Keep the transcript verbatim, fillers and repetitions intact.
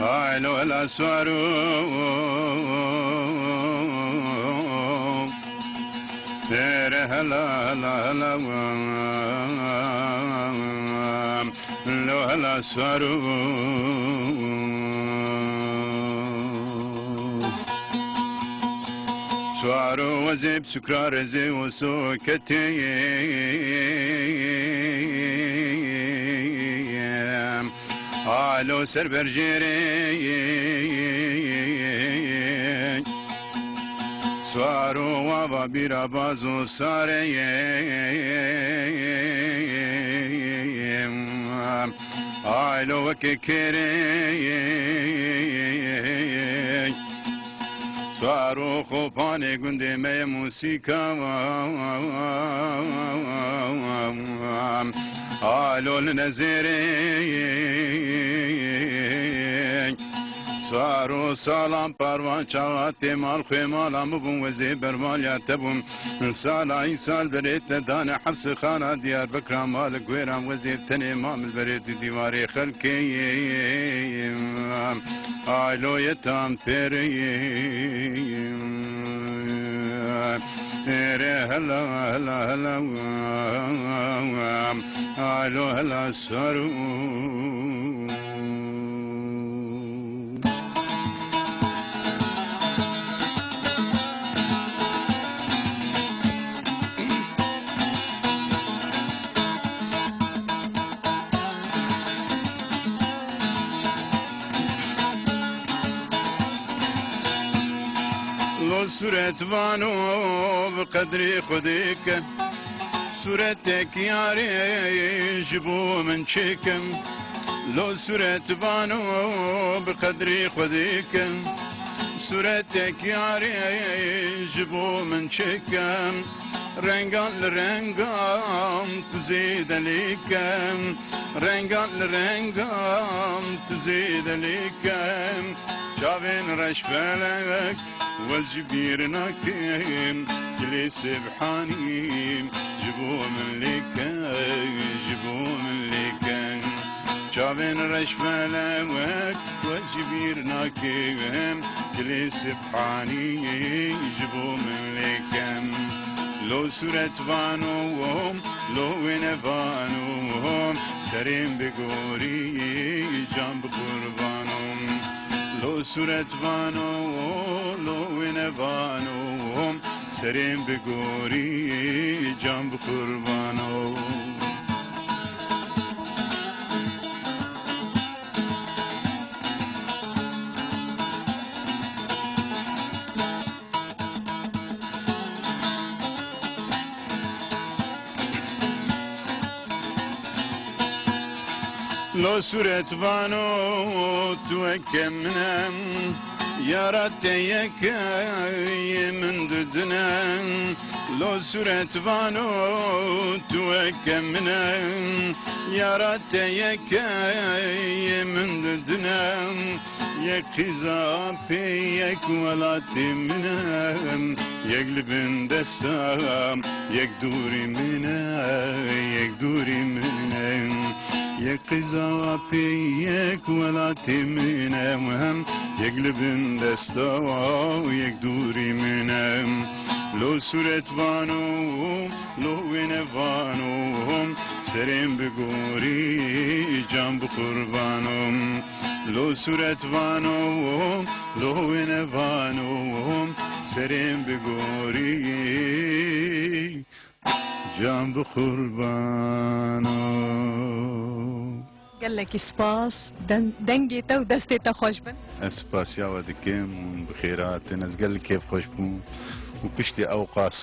Ay lo hela swaro, ere hela, hela, hela, lo hela swaro. Swaro wezê bi sukra rezê û soketê. Alo ser berjêrê. Swaro wava bîra baz û sarê. Aylo weke kerê. Swaro xopanê gundê me ye musîka. Aylo li nezêrê. Swaro salan parvan çawa tê mal xwê mala min bûn wezê bermaliya te bûn. Sala îsal berê te dane hepsixana Diyarbekira mal guêran wezê tenê ma min berê di dîwarê xelkê. Aylo ye tam pêrê. Ere hela, hela, hela. Aylo hela swaro. Lo sûret vano bi qedrê Xwedê ke. Sûretek yarê ji bo min çêke. Lo sûret vano bi qedrê Xwedê ke. Sûretek yarê ji bo min çêke. Rengan li rengan tu zêde lêke. Rengan li rengan tu zêde lêke. Çavên reşbelek wez ji bîr nakim. Gilê Sibhanî ji bo min lêke, ji bo min lêke. Çavên reşbelek wez ji bîr nakim. Gilê Sibhanî ji bo min lêke. Lo sûret vano, lo wêne vano. Serên bi gorî, can bi qurbano. Lo sûret vano, lo wêne vano. Serên bi gorî, can bi qurbano. Lo sûret vano tu weke min e, yara te yeke yê min didine. Lo sûret vano tu weke min e, yara te yeke yê min didine. Yek qîza pê yek welatê min e, yek li bin desta yek dûrî min e, yek dûrî min e. Yek qîza pê yek welatê min e, yek li bin desta yek dûrî min e. Lo sûret vano, lo wêne vano, serên bi gorî, can bi qurbano. Lo sûret vano, lo wêne vano, serên bi gorî, can bi qurbano. Gelekî spas, den-, dengê te û destê te xweş bin. Ez spasiya we dikim û bi xêr hatin. Ez gelek kêfxweş bûm û piştî ewqas